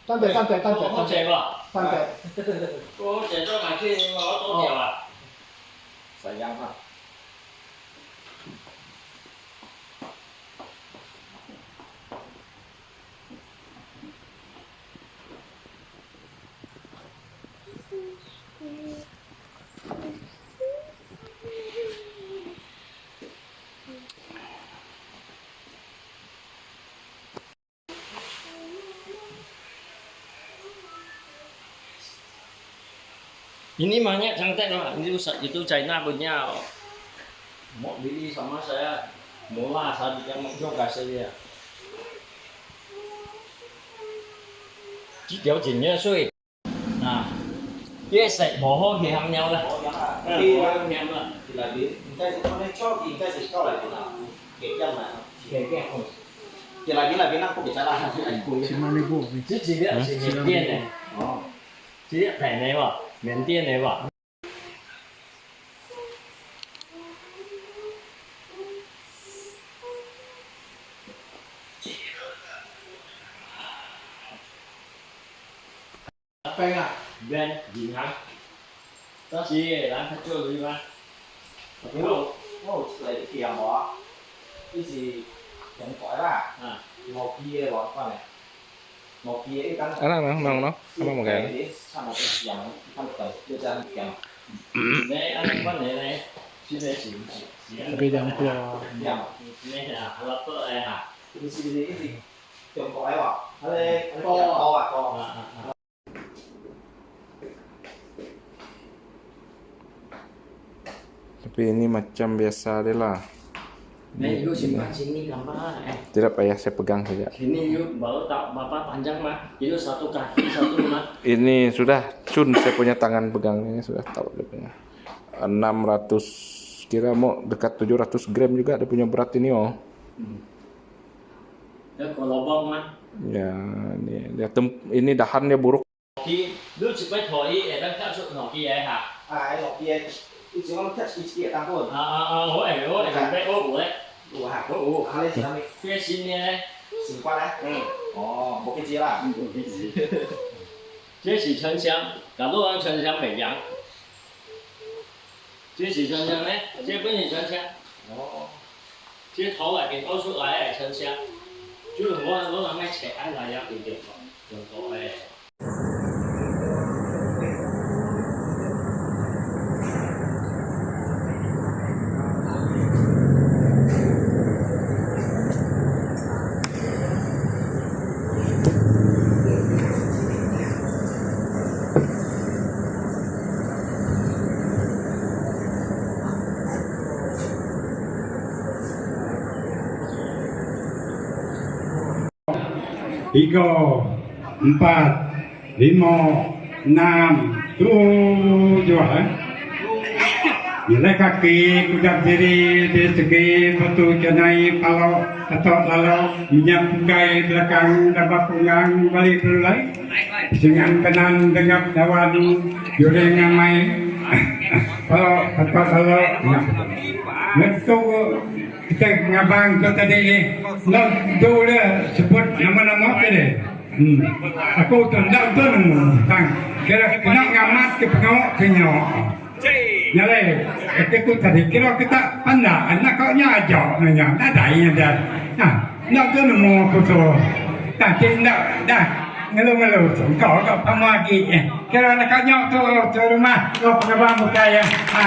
等者等者等者好食无？等者。好食都买去我倒掉啊。 Sayang ha. Ini banyak cantik lah. Ini itu China punya. Mau beli sama saya. Mula saya yang mau kasih dia. 这条真正水啊！这食无好去含尿啦，嗯，无好咸啦。应该是讲咧，超应该是到内边啦，加减啦，加减哦。内边内边咱阁袂使啦。这一个是缅甸的，哦，这个平的无？缅甸的无？病啊！免银行，当时人较少钱吗？我有我有一个店无，伊是中国的啦，啊，五 G 的无款的，五 G 的伊讲。 Ano, ano, ano, ano? Ano mo kaya? 你按呢款的呢？这个是是特别两个。你啊，合作的哈。不是不是，伊是中国的无？彼个高啊高。啊啊啊！ Tapi ini macam biasa deh lah. 你有什么sini gambar? Tidak payah saya pegang saja. Sini yuk baru tak bapak panjang mah. Itu satu kaki satu mah. Ini sudah cun saya punya tangan pegang ini sudah tahu dia punya. 600 kira mau dekat 700 gram juga dia punya berat ini oh. Ya kalau lubang mah. Ya, ini dia tem ini dahannya buruk. 伊，你一摆涂伊会当贴出两支的哈？啊，两支的，伊是讲贴一支会当好。啊啊啊！我会，我会买，我有咧。有哈？我有。啊，你是啥物？这新的咧。新款咧？嗯。哦，无记住啦。无记住。这是沉香，假如讲沉香袂扬。这是沉香咧，这本是沉香。哦。这土内面挖出来的沉香，就是我我人爱找爱来遐对对中国的。 Tiga, empat, lima, enam, tujuh. Eh? Nilai kaki, kuda diri, di segi, batu cenai, palo, ketok lalu, minyak pukai, belakang, dapat punggang, balik berulai. Sengan kanan, dengap dawan, jureng ngamai, palo, ketok lalu, Ngetuk kita ngabang tu tadi ni. Nak tu dia sebut nama-nama tadi. Aku tu nak tu nemu. Tang. Kira kena ngamat ke pengawak ke nyok. Nyalai. Aku tadi kira kita pandai. Nak kau nya ajak nanya. Tak ada yang dah. Nah, nak tu nemu aku tu. Tak nak dah. Ngeluh-ngeluh tu. Kau kau pamu lagi. Kira nak kau nyok tu tu rumah. Kau pengabang buka ya. Ha.